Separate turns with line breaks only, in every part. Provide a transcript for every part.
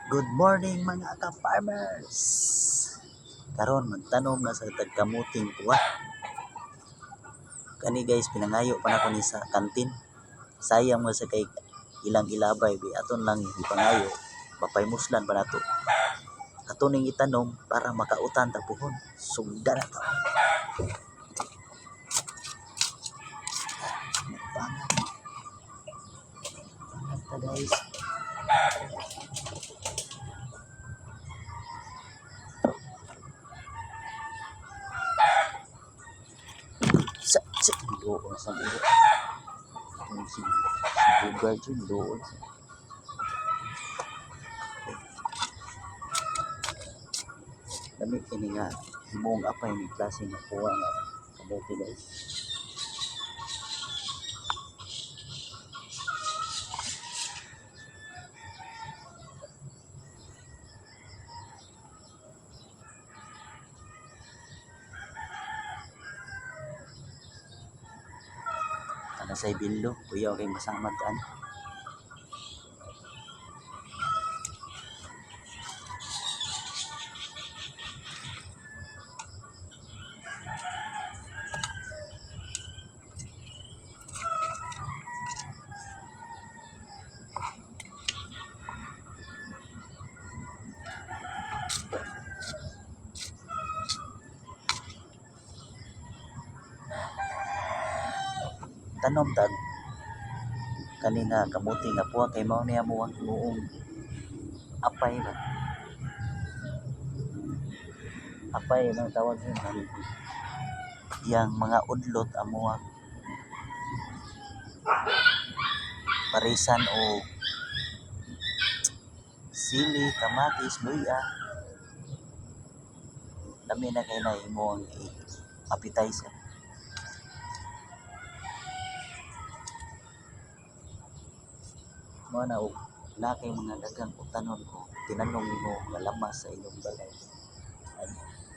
Good morning, mga ka-farmers! Karon magtanom na sa tagkamuting puwa. Kani guys, pinangayo pa nako ni sa kantin. Sayang mo sa kay ilang ilabay bi aton lang ipangayo. Mapaymuslan pa nato. Ato ning itanom para makautan ta puhon. Sugda na to. Pangat. Pangat ta, guys. Sa doon sa ulo. Itong si Bugard yun doon sa Lami kini nga himong apay ni klase nga kuha nga kamote, guys. Ana sa bilo, kuya kay masamad kan. Tanom tag kani nga kamote nga puwa kay mao ni amo ang himuong apay ba. Apay man tawag yun. Yang mga udlot amo ang parisan o sili, kamatis, luya. Lami na kay na imong appetizer. Mao na og naa kay mga daghang utanon o tinanom nimo nga lamas sa inyong balay.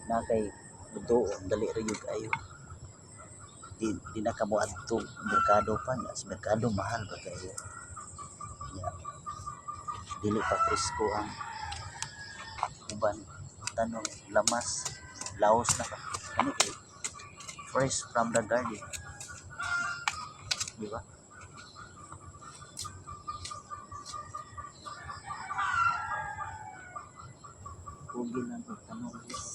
Naa kay muduol, dali ra gyud kaayo. Di na ka moadto merkado pa nya sa merkado mahal pa kaayo. Nya dili pa presko ang uban utanon lamas, laos na ba. Kani kay fresh from the garden. Di ba? Ugin lang og tanom, guys.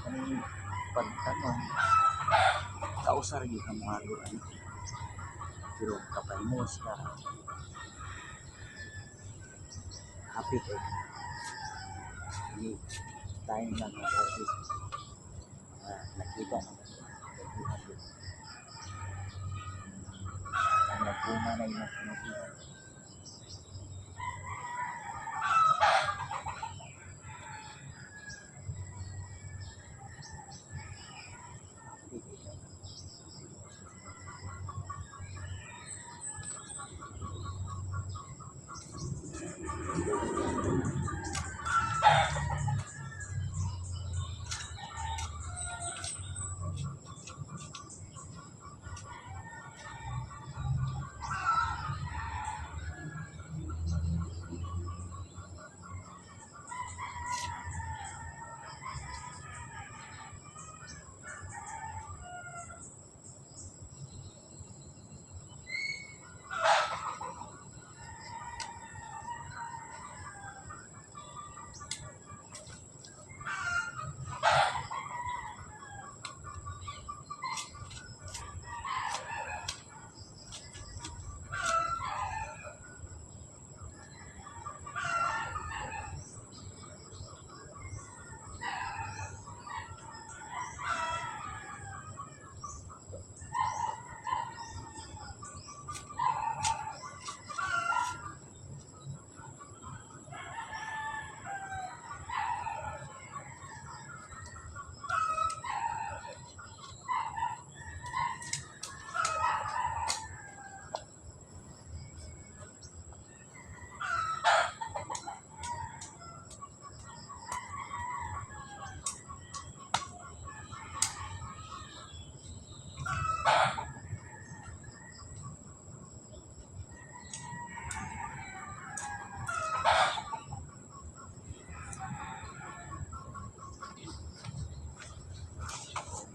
Kaning pagtanom kausa ra gyud ka mohago ani. Pero kapahimos ka, happy kay ka. Ini time lang nga harvest nga nakita na daghan gyud. Ang nagbunga na imong kinabuhi. Happy kay ka.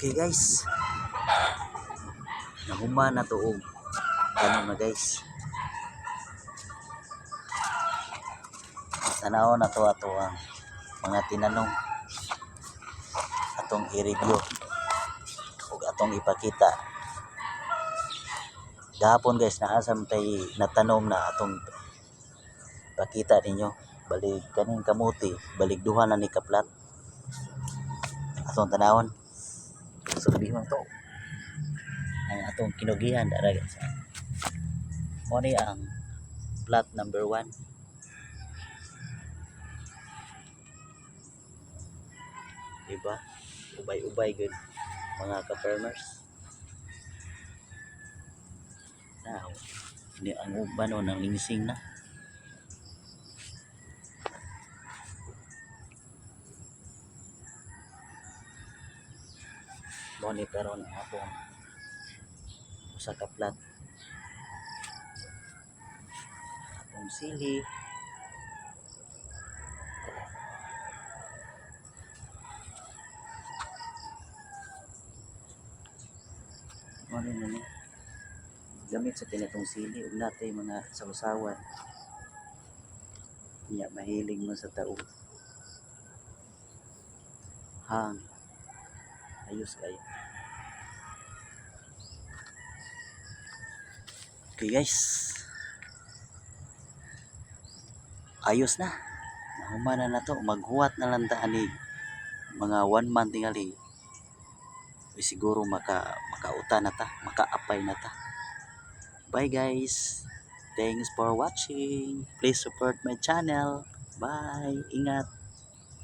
Okay guys. Nahuman na to og tanom na, guys. Tanaw na to ato ang mga tinanom. Atong i-review ug atong ipakita. Gahapon, guys, naa sad tay natanom na atong pakita ninyo. Balig kaning kamuti, balig duha na ni ka plat. Atong tanawon. Sulbihon to. Ang atong kinugihan dara, guys. Mo ni ang plot number 1. Diba? Ubay-ubay gud, mga ka-farmers. Now, ni ang uban o nang lingsing na. Mo ni karon ang atong usa ka plat. Atong sili. Mo ni na ni. Gamit sa tinatong sili ug natay mga sawsawan. Nya mahilig mo sa tao. Hang. Ayos kayo. Okay guys. Ayos na. Nahuman na nato. Maghuwat na lang ta ani mga one month tingali. Uy, siguro makauta na ta, makaapay na ta. Bye guys. Thanks for watching. Please support my channel. Bye. Ingat.